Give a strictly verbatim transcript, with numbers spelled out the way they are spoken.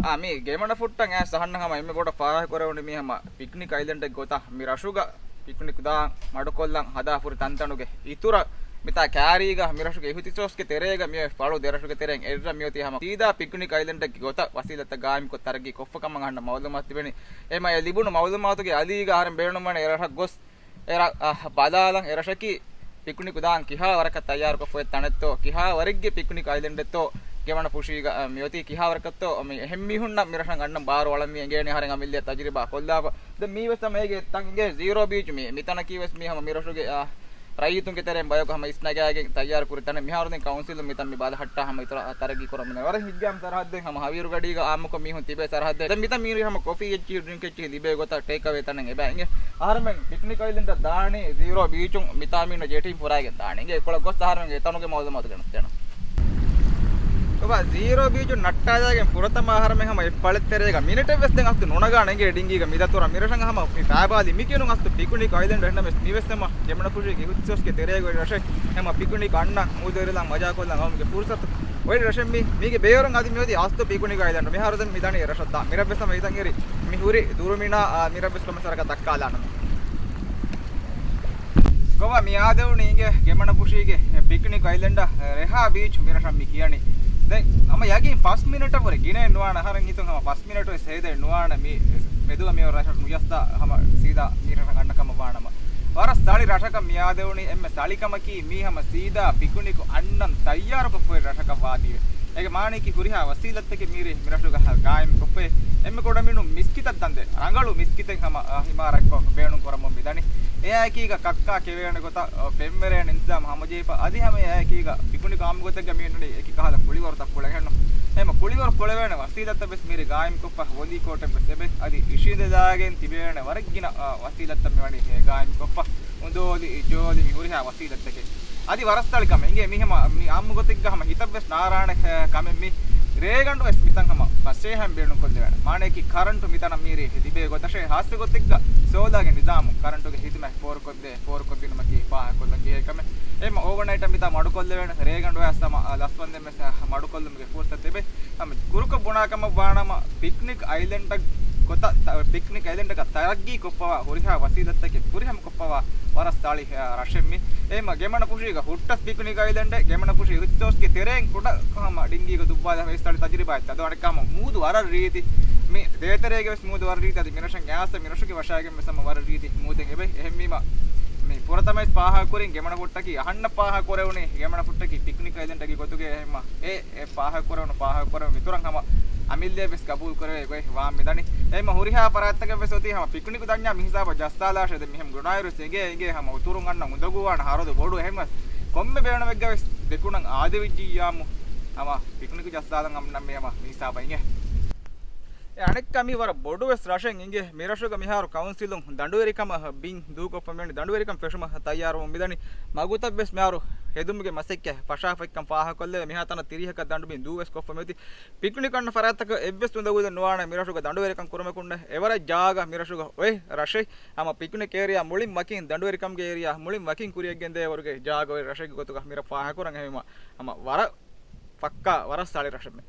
އާ، މި ގެމަނަފުއްޓަށް އައިސް އަހަންނަށް ހަމަ އެންމެ ބޮޑަށް ފާހަގަކުރެވުނީ މި ހަމަ ޕިކްނިކް އައިލެންޑެއް ގޮތަށް މި ރަށުގަ ޕިކްނިކް ދާން މަޑުކޮށްލަން ހަދާފަ ހުރި ތަންތަނުގެ އިތުރަށް މިތާ ކާރީގަ މި ރަށުގެ އިހުތިސޯސްގެ ތެރޭގަ މި ފަޅު ދެރަށުގެ ތެރެއިން އެއްރަށް މިއޮތީ ހަމަ ސީދާ ޕިކްނިކް އައިލެންޑެއްގެ ގޮތަށް ވަސީލަތްތައް ގާއިމްކޮށް ތަރައްގީ ކޮށްފަ ކަމަށް އަހަންނަށް މައުލޫމާތު ލިބެނީ. އެމަ އެ ލިބުނު މައުލޫމާތުގެ އަލީގަ އަހަރެން ބޭނުންވަނީ އެ ރަށަށް ގޮސް އެ ރަށް، އަ، ބަލާލަން އެ ރަށަކީ ޕިކްނިކު ދާން ކިހާ ވަރަކަށް ތައްޔާރުކޮށްފައި ތަނެއްތޯ، ކިހާ ވަރެއްގެ ޕިކްނިކް އައިލެންޑެއްތޯ، ގެމަނަ ފުށީގަ، އަ، މިއޮތީ ކިހާ ވަރަކަށްތޯ، މި އެހެން މީހުންނަށް މި ރަށަށް އަންނަން ބާރު އަޅަންވީ އެނގޭނެ އަހަރެން އަމިއްލަ ތަޖުރިބާ ކޮށްލާފަ. ދެން މީވެސް ހަމަ އޭގެ ތަން އިނގޭ ޒީރޯ ބީޗު މި، މިތަނަކީ ވެސް މީ ހަމަ މި ރަށުގެ، އަ، ރައްޔިތުންގެ ތެރެއިން ބަޔަކު ހަމަ އިސްނަގާގެން ތައްޔާރު ކުރި ތަނެއް. މިހާރު ދެން ކައުންސިލުން މިތަން މި ބަލަހައްޓާ ހަމަ އިތުރަށް ތަރައްގީ ކުރަމުން ވަރަށް ހިތްގައިމު ސަރަހައްދެއް. ހަމަ ހަވީރު ގަޑީގަ އާއްމުކޮށް މީހުން ތިބޭ ސަރަހައްދެއް. ދެން މިތަން މީރު ހަމަ ކޮފީ އެއްޗިހި ޑްރިންކް އެއްޗިހި ލިބޭ ގޮތަށް ޓޭކް އަވޭ ތަނެއް އެބަ އިނގޭ. އަހަރެމެން ޕިކްނިކް އައިލެންޑަށް ދާނީ ޒީރޯ ބީޗުން މިތާ މީނަ ޖެޓީން ފުރާގެން ދާނީ. އިނގޭ އެކޮޅަށް ގޮސް އަހަރެމެން އެތަނުގެ މައުލޫމާތު ގެނަސްދޭނަން. ކޮބާ ޒީރޯ ބީޗުން ނައްޓާލާގެން ފުރަތަމަ އަހަރެމެން ހަމަ އެއް ފަޅެއް ތެރޭގަ މިނެޓެއް ވެސް ދެން އަސްތު ނުނަގާނެ އިނގޭ ޑިންގީގަ މިދަތުރަށް. މިރަށަށް ހަމަ މި ފައިބާލި މި ކިޔުނު އަސްތު ޕިކުނިކް އައިލެންޑް އެހެންނަމަވެސް މިވެސް ހަމަ ގެމަނަފުށީގެ އިހުތިސޯސްގެ ތެރޭގަ ރަށެއް ހަމަ ޕިކުނިކް އަންނަ މޫދު އެރިލާ މަޖާކޮށްލާ އައުމުގެ ފުރުސަތު އޮތް ރަށެއް މި. މީގެ ބޭރުން އަދި މިއޮތީ އަސްލު ޕިކުނިކް އައިލެންޑް. މިހާރު ދެން މިދަނީ ރަށަށް ދާ. މިރަށްވެސް ހަމަ ހިތަށް އެރި މި ހުރި ދުރުމިނާ، އާ، މިރަށްވެސް ކޮންމެ ސަރަކަށް ދައްކާލާނަމޭ. ކޮބާ މި އާދެވުނީ އިނގޭ ގެމަނަފުށީގެ ޕިކްނިކް އައިލެންޑަށް ރެހާ ބީޗް މިރަށަށް މި ކިޔަނީ. ދެން ހަމަ ޔަގީން ފަސް މިނެޓަށް ވުރެ ގިނައެއް ނުވާނެ. އަހަރެން ހިތުން ހަމަ ފަސް މިނެޓު ވެސް ހޭދައެއް ނުވާނެ މި މެދުވަ މި ރަށަށް ނުޖައްސާ ހަމަ ސީދާ މި ރަށަށް އަންނަ ކަމަށް ވާނަމަ. ވަރަށް ސަޅި ރަށަކަށް މި އާދެވުނީ. އެންމެ ސަޅިކަމަކީ މީ ހަމަ ސީދާ ޕިކުނިކު އަންނަން ތައްޔާރުކޮށްފައި ރަށަކަށް ވާތީވެ. އޭގެ މާނައަކީ ހުރިހާ ވަސީލަތްތަކެއް މީރި މިރަށުގަ ގާއިމްކޮށްފައި. އެންމެ ކުޑަމިނުން މިސްކިތަށް ދަންދެ، ރަނގަޅު މިސްކިތެއް ހަމަ، އާ، ހިމާރަތްކޮށް ބޭނުން ކުރަމުން މިދަނީ. އެއާއެކީގަ ކައްކާ ކެވޭނެ ގޮތަށް، އާ، ފެންވެރޭނެ އިންތިޒާމް ހަމަޖެހިފަ. އަދި ހަމަ އެއާއެކީގަ ޕިކުނިކު އާއްމު ގޮތެއްގަ މި އިންނަނީ އެކި ކަހަލަ ކުޅިވަރުތައް ކުޅެގެންނު. އެހެން ކުޅިވަރު ކުޅެވޭނެ ވަސީލަތްތައް ވެސް މީރި ގާއިމްކޮށްފަ، ވޮލީ ކޯޓެއް ވެސް އެބެ. އަދި އިށީނދެލާގެން ތިބޭނެ ވަރަށް ގިނަ، އާ، ވަސީލަތްތައް މިވަނީ ގާއިމްކޮށްފަ. އުނދޯލި، އިޖޯލި މި ހުރިހާ ވަސީލަތްތަކެއް. އަދި ވަރަށް ސަޅިކަމެއް އިނގޭ މި ހަމަ، މި އާއްމު ގޮތެއްގަ ހަމަ ހިތަށް ވެސް ނާރާނެ، އެ، ކަމެއް މި. ރޭގަނޑު ވެސް މިތަން ހަމަ ފަސޭހައިން ބޭނުންކޮށްލެވޭނެ. މާނައަކީ ކަރަންޓު މިތަނަށް މީރި ލިބޭ ގޮތަށޭ. ހާއްސަ ގޮތެއްގަ ސޯލާގެ ނިޒާމު ކަރަންޓުގެ ހިދުމަތް ފޯރުކޮށްދޭ، ފޯރުކޮށްދިނުމަކީ ފާހަގަކޮށްލަން ޖެހޭ ކަމެއް. އެހެންމަ އޯވަރނައިޓަށް މިތާ މަޑުކޮށްލެވޭނެ. ރޭގަނޑު ވެސް ހަމަ، އަ، ލަސްވަންދެން ވެސް، އަ، މަޑުކޮށްލުމުގެ ފުރުސަތު އެބެ. ހަމަ ކުރުކޮށް ބުނާ ކަމަށް ވާނަމަ، ޕިކްނިކް އައިލެންޑަށް ގޮތަށް ތަ-، ޕިކްނިކް އައިލެންޑަކަށް ތަރައްގީ ކޮށްފަވާ ހުރިހާ ވަސީލަތްތަކެއް ފުރިހަމަ ކޮށްފަވާ ވަރަށް ސަޅި، އަ، ރަށެއް މި. އެހެންމަ ގެމަނަފުށީގަ ހުއްޓަސް ޕިކްނިކް އައިލެންޑެއް ގެމަނަފުށީ އިހުތިސޯސްގެ ތެރެއިން ކުޑަ ހަމަ ޑިންގީގަ ދުއްވާލާ ވެސް ސަޅި ތަޖުރިބާއެއް. އަދި އަނެއްކާ ހަމަ މޫދު ވަރަށް ރީތި. މި ދޭތެރޭގެ ވެސް މޫދު ވަރަށް ރީތި. އަދި މިރަށަށް އައިސް މިރަށުގެ ވަށާގެން ވެސް ހަމަ ވަރަށް ރީތި މޫދެއް އެބެ. އެހެންވީމަ މި ފުރަތަމަ ވެސް ފާހަގަކުރިން ގެމަނަފުއްޓަކީ އަހަންނަށް ފާހަގަކުރެވުނީ ގެމަނަފުއްޓަކީ ޕިކްނިކް އައިލެންޑެއްގެ ގޮތުގައި. އެހެންމަ އެ، އެ ފާހަގަކުރެވުނު، ފާހަގަކުރެވުނު މިތުރަށް ހަމަ އަމިއްލައަށް ވެސް ގަބޫލު ކުރެވޭ ގޮތް ވާން މިދަނީ. އެހެންމަ ހުރިހާ ފަރާތްތަކެއް ވެސް އޮތީ ހަމަ ޕިކްނިކު ދަންޏާ މި ހިސާބަށް ޖައްސާލާށޭ. ދެން މިހެން ގުނާއިރު ވެސް އެނގޭ، އެނގޭ ހަމަ އުތުރުން އަންނަ އުނދަގޫވާން ހަރަދު ބޮޑު. އެހެންވެސް ކޮންމެ ބޭނުމެއްގަ ވެސް ދެކުނަން އާދެވިއްޖިއްޔާމު ހަމަ ޕިކްނިކު ޖައްސާލަން އަންނަން މި ހަމަ މި ހިސާބަށް އިނގޭ. އެ އަނެއްކާ މީ ވަރަށް ބޮޑުވެސް ރަށެއް އިނގޭ. މިރަށުގަ މިހާރު ކައުންސިލުން ދަނޑުވެރިކަމަށް ބިން ދޫކޮށްފަ މިވަނީ. ދަނޑުވެރިކަން ފެށުމަށް ތައްޔާރުވަމުން މިދަނީ. މަގުތައް ވެސް މިހާރު ހެދުމުގެ މަސައްކަތް ފަށާފައިކަން ފާހަގަކޮށްލެވޭ. މިހާތަނަށް ތިރީހަކަށް ދަނޑު ބިން ދޫވެސް ކޮށްފަ މިއޮތީ. ޕިކްނިކް އަންނަ ފަރާތްތަކަށް އެއްވެސް އުނދަގުލެއް ނުވާނެ. މިރަށުގަ ދަނޑުވެރިކަން ކުރުމަކުންނެ އެވަރަށް ޖާގަ މިރަށުގަ އޮތް ރަށެއް. ހަމަ ޕިކްނިކް އޭރިއާ މުޅިން ވަކިން، ދަނޑުވެރިކަމުގެ އޭރިއާ މުޅިން ވަކިން ކުރިއަށްގެންދޭވަރުގެ ޖާގަ އޮތް ރަށެއްގެ ގޮތުގަ މިރަށް ފާހަގަކުރަން. އެހެންވީމަ ހަމަ ވަރަށް ފައްކާ ވަރަށް ސަޅި ރަށެއް މެ.